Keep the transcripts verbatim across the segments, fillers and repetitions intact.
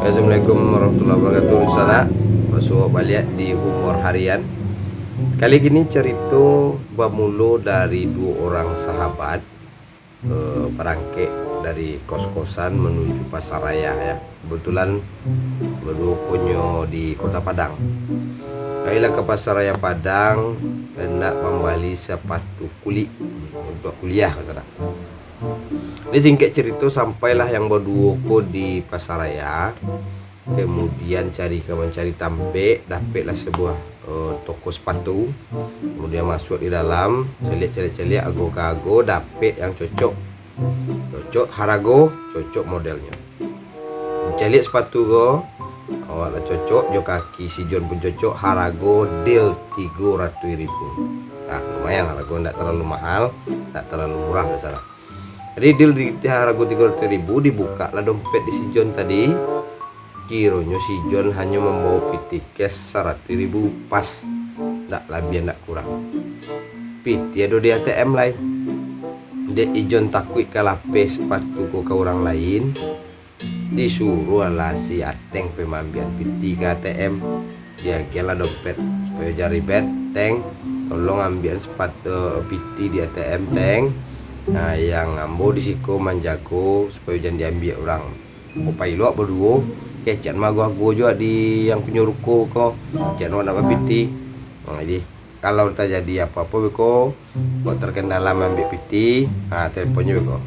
Assalamualaikum warahmatullahi wabarakatuh. Sanak, basuo baliak di Humor Harian. Kali kini carito bamulo dari duo urang sahabat, eh, barangkek dari kos-kosan manuju pasaraya, ya. Kebetulan baduo ko nyo di Kota Padang. Pailah ka pasaraya Padang, hendak mambali sapatu kulik untuak kuliah ka sanak. Jadi singkek carito, sampailah yang baduo ko di pasaraya, kemudian cari ka mancari tampek, dapeklah sabuah, eh, toko sapatu. Kemudian masuak di dalam, caliak-caliak-caliak, ago ka ago, dapek yang cocok. Cocok harago, cocok modelnyo. Caliak sapatu ko, awak lah cocok jo kaki, si John pun cocok, harago deal tigo ratuih ribu. Nah, lumayan harago, ndak talalu mahal, ndak talalu murah di sanak. Jadi deal di harago tigo ratuih ribu, dibukaklah dompet di si John tadi. Kironyo si John hanyo mambawo pitih cash saratuih ribu pas, ndak labiah ndak kurang. Pitih ado di A T M lai. Dek Ijon takuik ka lapeh sapatu ko ka urang lain, disuruahlah si Ateng pai maambiak pitih ka A T M. Diagiahlah dompet, supayo jan ribet, "Teng, tolong ambiak sapatu, pitih di A T M, Teng. Nah, yang ambo di siko manjago, supayo jan diambiak urang." Ko pai lo baduo, kecek mah ago-ago juo di yang punyo ruko ko, kecek nak bapitih. Nah, jadi, kalau tajadi apo-apo beko, kok terkendala maambiak pitih, ha, teleponnyo beko.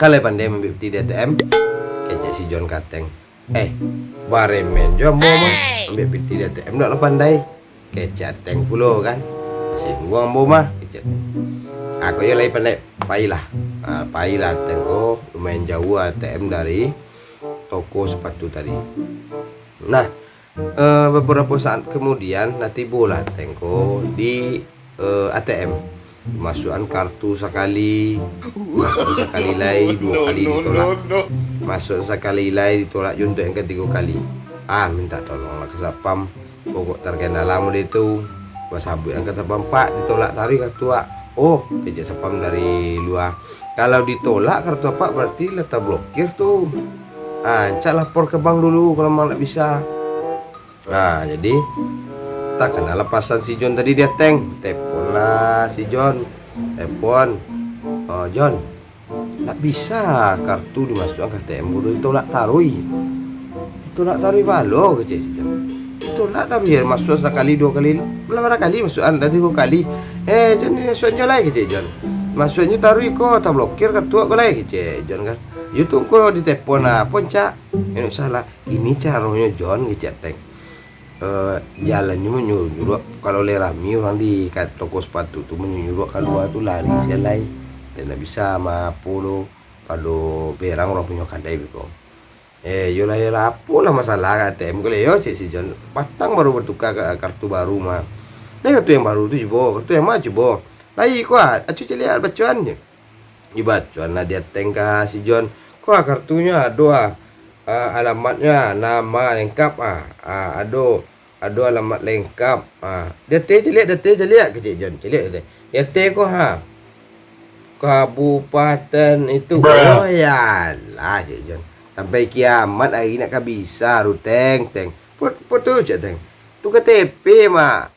Kan lai pandai maambiak pitih di A T M, kecek si John ka Ateng. "Eh, baremen jo ambo mah, ambiak pitih di A T M dak lah pandai," kecek Ateng pulo kan. "Singguang ambo mah," kecek. Ah, kok iyo lai pandai, pailah. Ah, pailah Ateng ko, lumayan jauah A T M dari toko sapatu tadi. Nah, eh, babarapo saat kamudian, nah, tibolah Ateng ko di, eh, A T M. Masuakan kartu sakali, masuakan sakali lai, duo kali ditolak. Masuakan sakali lai, ditolak juo untuak yang katigo kali. Ah, mintak tolonglah ka satpam. Pokok terkendala mode tu. Basabuik angkatan bapak, ditolak taruih kartu awak. "Oh," kecek satpam dari lua, "kalau ditolak kartu apak, berarti lah tablokir tu. Ah, rancak lapor ka bank dulu kalau memang nak bisa." Nah, jadi, takanalah pasan si John tadi di Ateng. Teleponlah si John. Telepon. "Oh, John, ndak bisa kartu dimasuakan ka A T M, kudu ditolak taruih." "Ditolak taruih baa lo?" kecek si John. "Ditolak taruih, yo, masuak sakali, duo kali. Lah bara kali masuakan, tadi duo kali." "Eh, jan dimasuakannyo lai," kecek John. "Masuakannyo taruih ko, tablokir kartu ko lai," kecek John kan. "Yo tu ko ditelepon lah, apo rancak?" "Indak usah lah. Iko caronyo, John," kecek Ateng. Eh, jalannyo manyuruak-nyuruak, kalau lai rami urang di ka-, toko sapatu tu manyuruak kalua tu lari se lai. Indak bisa ma-, apo lo, pado berang urang punyo kadai beko. "Eh, iyolah, iyolah, apolah masalah A T M ko lai yo," cek si John. "Patang baru batuka ka-, kartu baru mah." "Lai kartu yang baru tu cubo, kartu yang ma cubo?" "Lai ko ah, acu caliak bacoan," cek. Dibacoanlah di Ateng ka si John. "Ko ah kartunyo ado ah, ah, alamatnyo ah, nama lengkap ah, ah, ado, ado alamat lengkap ah." "Di ateh caliak, di ateh caliak," kecek John. Caliak di ateh. "Di ateh ko ha. Kabupaten itu." "Oh, iyolah," cek John. "Sampai kiamat ari nak ka bisa tu, Teng, Teng." "Po, po tu," cek Ateng. "Tu K T P mah."